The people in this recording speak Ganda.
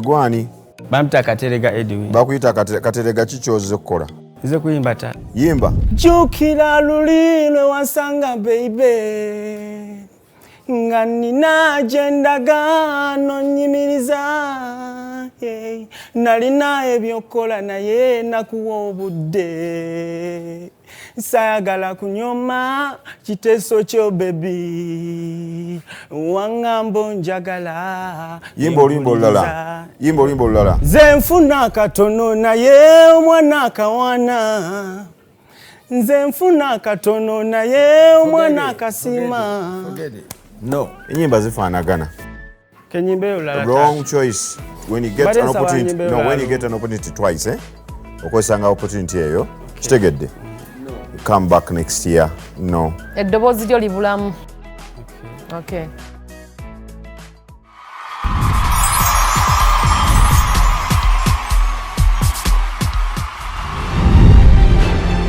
Gwani? Bampita Katerega Edwin. Bakuyita Katerega. Ki kyozze okukola? Nze kuyimba ta. Yimba. Jjukira luli lwe wansanga, baby, nga nina gye ndaga nonyimiriza, yeah. Nalina ebyokukola naye nakuwa obudde. Sayagala kunyoma kiteeso kyo, baby, waŋŋamba njagala. Yimba oluyimba olulala, yimba oluyimba olulala. Nze nfuna katono naye omwana akawana. Nze nfuna katono naye omwana akasiima. No. Enyimba zifaanagana. Kenyimba olulala. Wrong choice. When you get an opportunity, no, when you get an opportunity twice, eh, okozesanga opportunity eyo. Kitegedde? Come back next year. No. Eddoboozi lyo libulamu. Okay.